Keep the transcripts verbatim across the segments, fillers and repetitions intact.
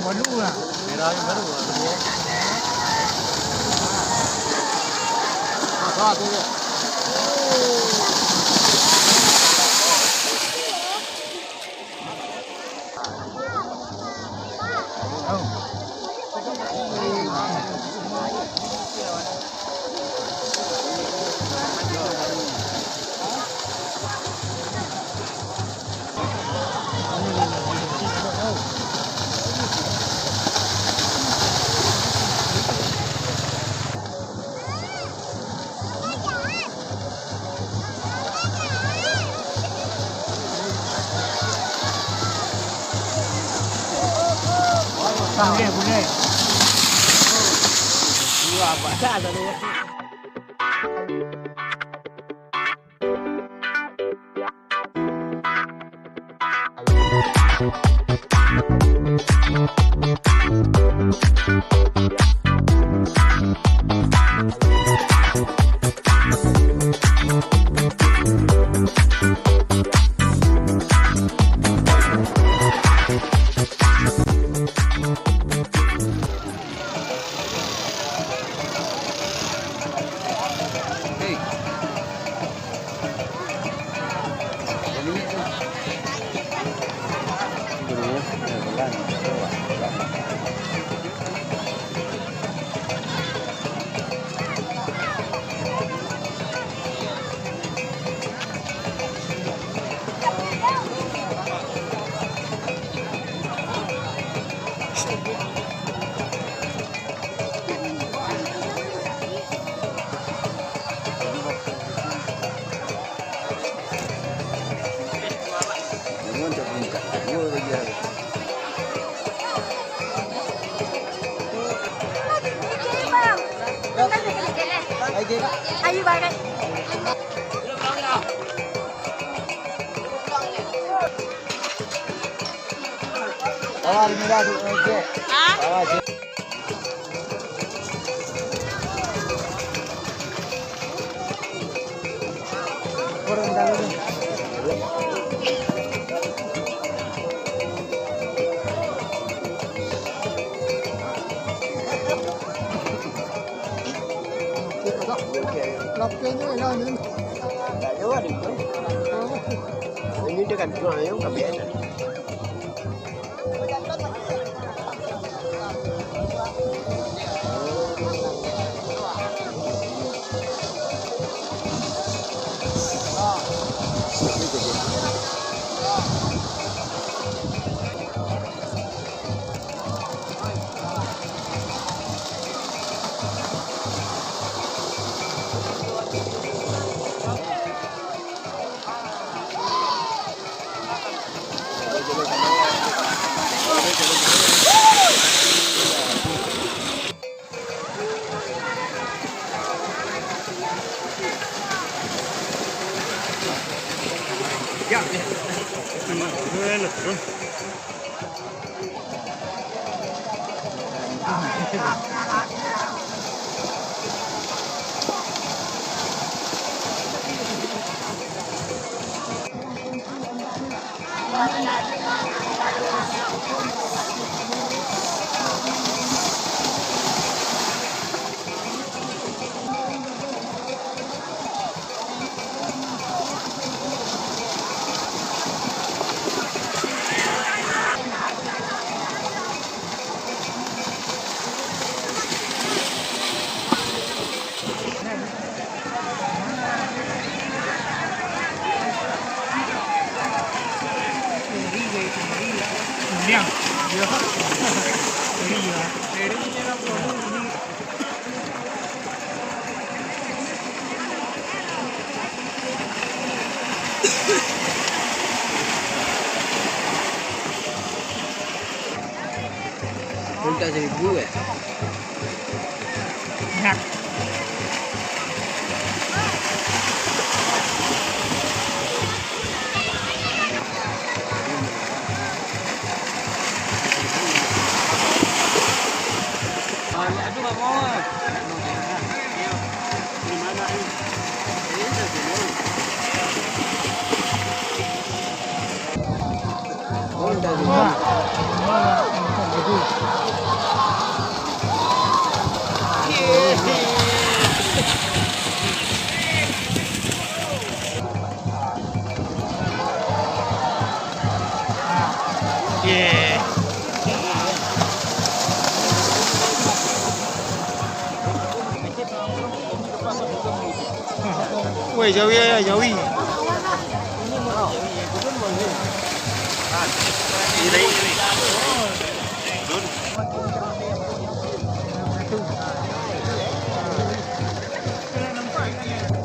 Baru lah. Merah yang baru lah. Ah, salah tu je. Boleh, boleh. Dua, apa dah, dah, dah. Ayu Barat. Bawa di mira tu, ojek. Hah? Bawa, Jek. Orang dalam ni. Lapehnya lah ni. Tak jauh lah dia. Ini dia kan tuang ayam, tapi enak. Minta seribu, eh? Nah. Woi, jawi, ya, jawi.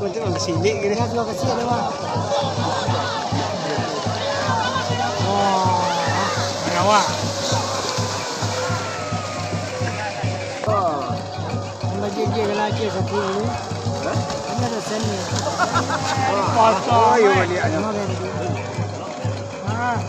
Kau tengok ke sini, gini. Dia sudah kecil, dia, Bang. Oh, mengawak. Mangajik-jik ka laki sakik tu. Hah? Ini ada sen ni. Wah, oh, iyo, baliak aja. Kemarin tu. Ah.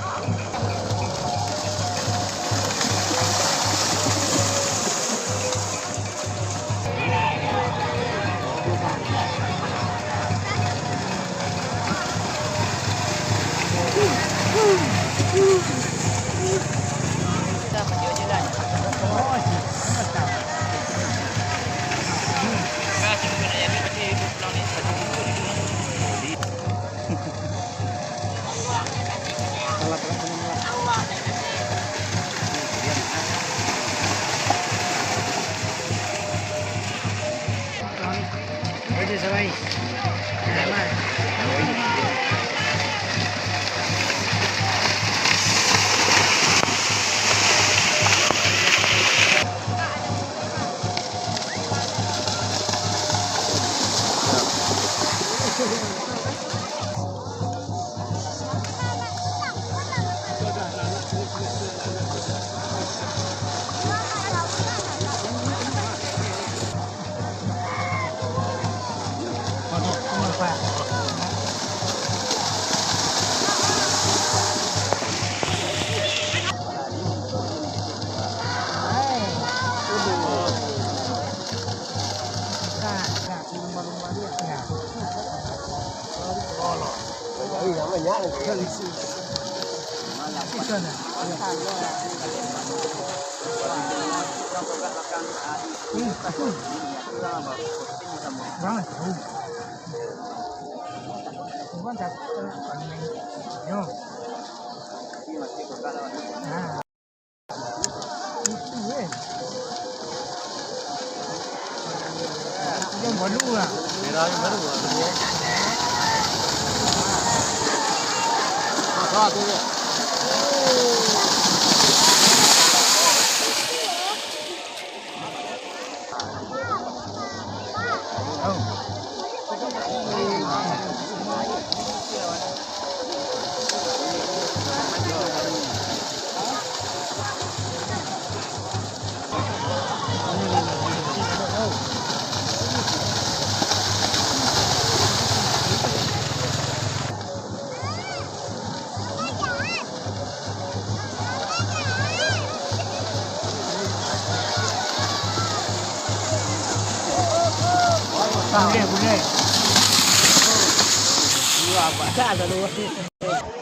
Bulek, bulek.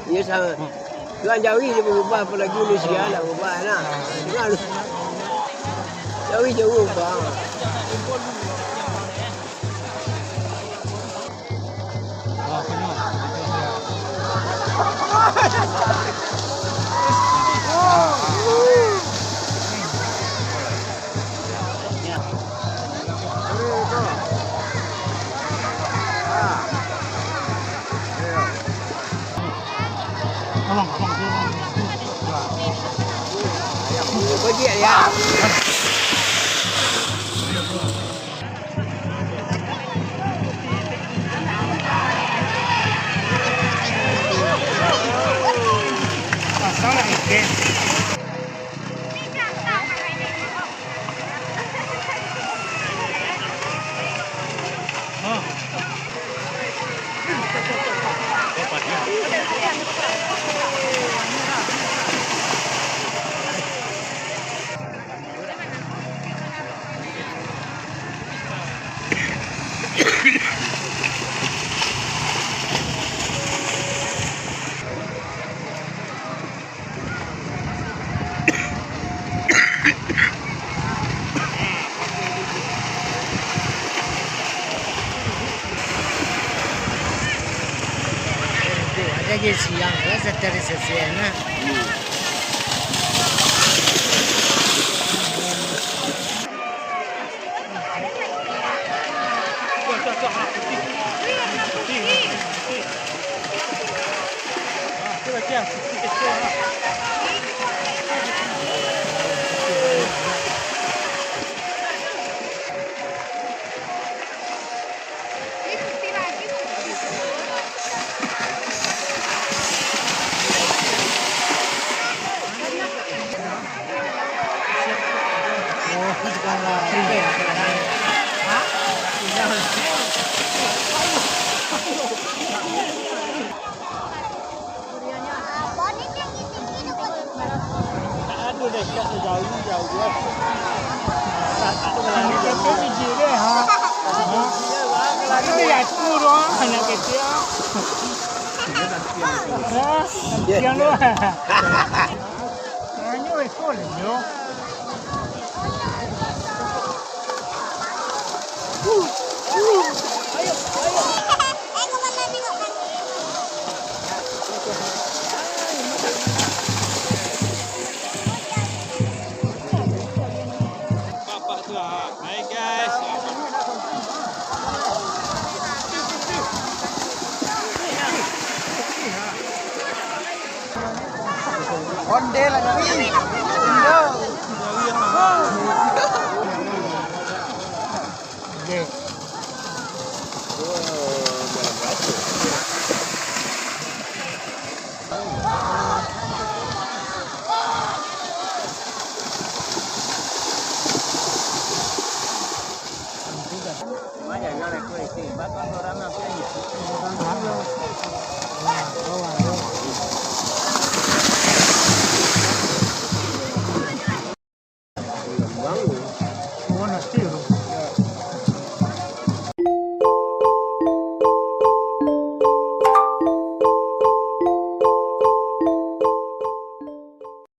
Iyo, samo. Tuan jawi je barubah, apolai Malaysia nak barubah, nah. Dengar lu. Jawi jauah barubah. Lagi siang lah, satiap hari sasiang lah. Aduh, dekat tu, jauh, jauh, jauh. Ini kecil biji dia, ha? Ha? Ini ya, sepuluh doang, anak kecil. Ha? Yang doang. Hanya ekor dia. Bapak tu, ah. Hai, guys. Onde lah, Jawi. Indo.